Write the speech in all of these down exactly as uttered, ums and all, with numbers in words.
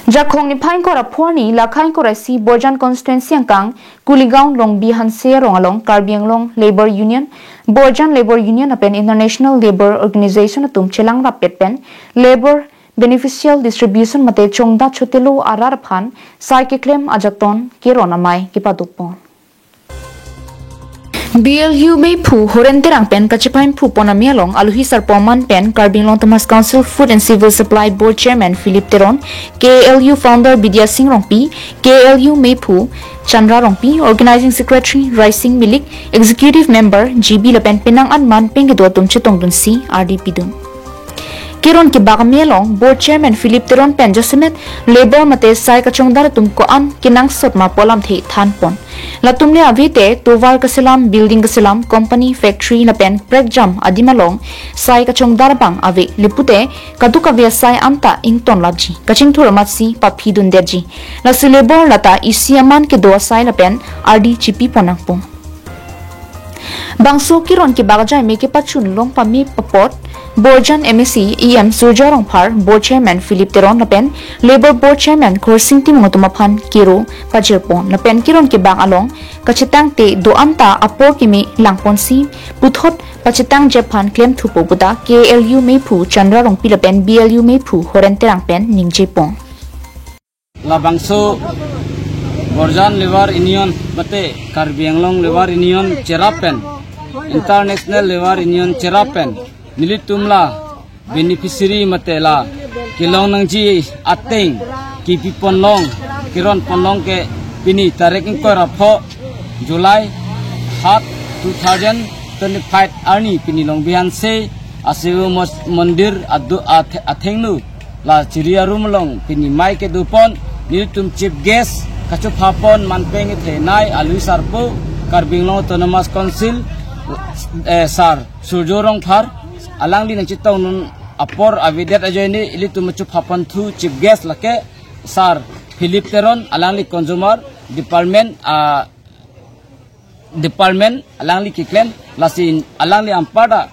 Jakhong niphai ingkoi ra pho arni, lakha ingkoi ra isi Borjan constituency angkang Kuligaon Longbi Hanse arong along Karbi Anglong Labour Union, Borjan Labour Union lapen International Labour Organization atum chelang rappet pen labour beneficial distribution mate chongdat chotelo arat aphan sai keklem ajakton keron amei kepadopon. B L U meiphu Horen Terang pen kachepaimphupon amei along alohi sarpo aman pen Karbi Anglong Autonomous Council Food and Civil Supply Board Chairman Philip Teron, K L U founder Bidya Sing Rongpi, K L U meiphu Chandra Rongpi, Organizing Secretary Raising Milik, Executive Member G B lapen penang an man pen kedo atum chetongdunsi ardi pidun. Keron kebak amei along Board Chairman Philip Teron pen jasemet labour mate sai kachongdat atum ko-an kenangsot ma pu alamthe thanpon. Latum le ave te tovar kaselam, building kaselam, company, factory lapen prekjam adim along sai kachongdat abang ave, le pute kadokave asai anta ingtonlapji, kachingthur amatsi paphidundetji. Lasi labour lata isi aman kedo asai lapen ardi chipipon nangpo. Bangso keron kebak ajai me kepachun long pame apot Borjan M A C E M Surjya Rongphar, Board Chairman Philip Teron lapen Labour Board Chairman Khorsing Timung atum aphan kero pajirpon lapen keron kebak along kachetangte do-an ta apor keme langponsi puthot pachetangji aphan klemthupo puta K L U meiphu Chandra Rongpi lapen B L U meiphu Horen Terang pen ningjepon. Labangso Borjan Labour Union mate Karbi Anglong Labour Union cherap pen, International Labour Union cherap pen, nelitum la beneficiary mate la kelong nangji ateng kepipon long, keronpon long ke pini tarik ingkoi ra pho July hat two thousand twenty-five arni pini Longbi Hanse Asivu Mos-, Mondir adu athe-, athengno la chiri arum along pini mei kedopon, nelitum chief guest kachophapon man pen kethenei alohi sarpo Karbi Anglong Autonomous Council, eh, sir Surjya Rongphar, alangli nangchetongdun apor avedet ajoine ilitum chophapon thu chief guest lake sir Philip Teron, alangli consumer department, ah, department alangli keklem, lasi alangli anparta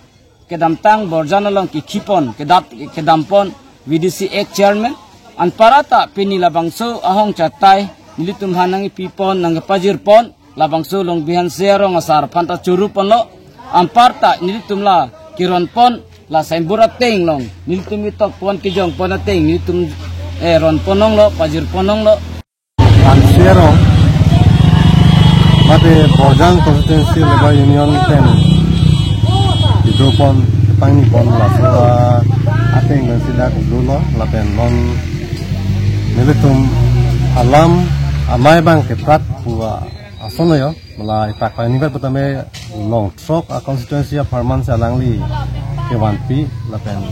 kedamtang Borjan along kekhipon, kedat, kedampon V D C Act chairman. Anparta ta pini labangso ahong chatai nelitum aphan nangkepipon, nangkepajirpon, labangso Longbi Hanse arong asar aphanta churu ponlo. Anparta nelitum la keronpon, la signboard ateng along nelitum ketokpon, kejongpon ateng nelitum, eh, ronpon longlo, pajirpon longlo. Hanse arong mate Borjan Constituency Labour Union pen kedopon, kepangnipon laso ateng pen sida kedo lo, lapen non nelitum alam amei abang keprat pu ason lo yo, mala ipak pai nibat petame long throk a constituency apharman si alangli kevanpi lapen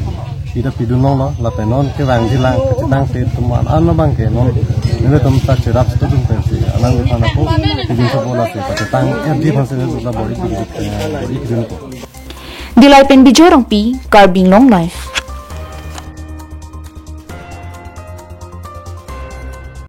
pida pidun longlo, lapen non kevangjilang kachetangte atum an an abang ke non nelitum ta cherap student pensi alangliphan ako pidun sobo lasi kachetang R D aphansi nelitum ta bor-i pidun, eh, bor-i pidunpo. Dillai pen Bijoy Rongpi, Karbi Anglong Live.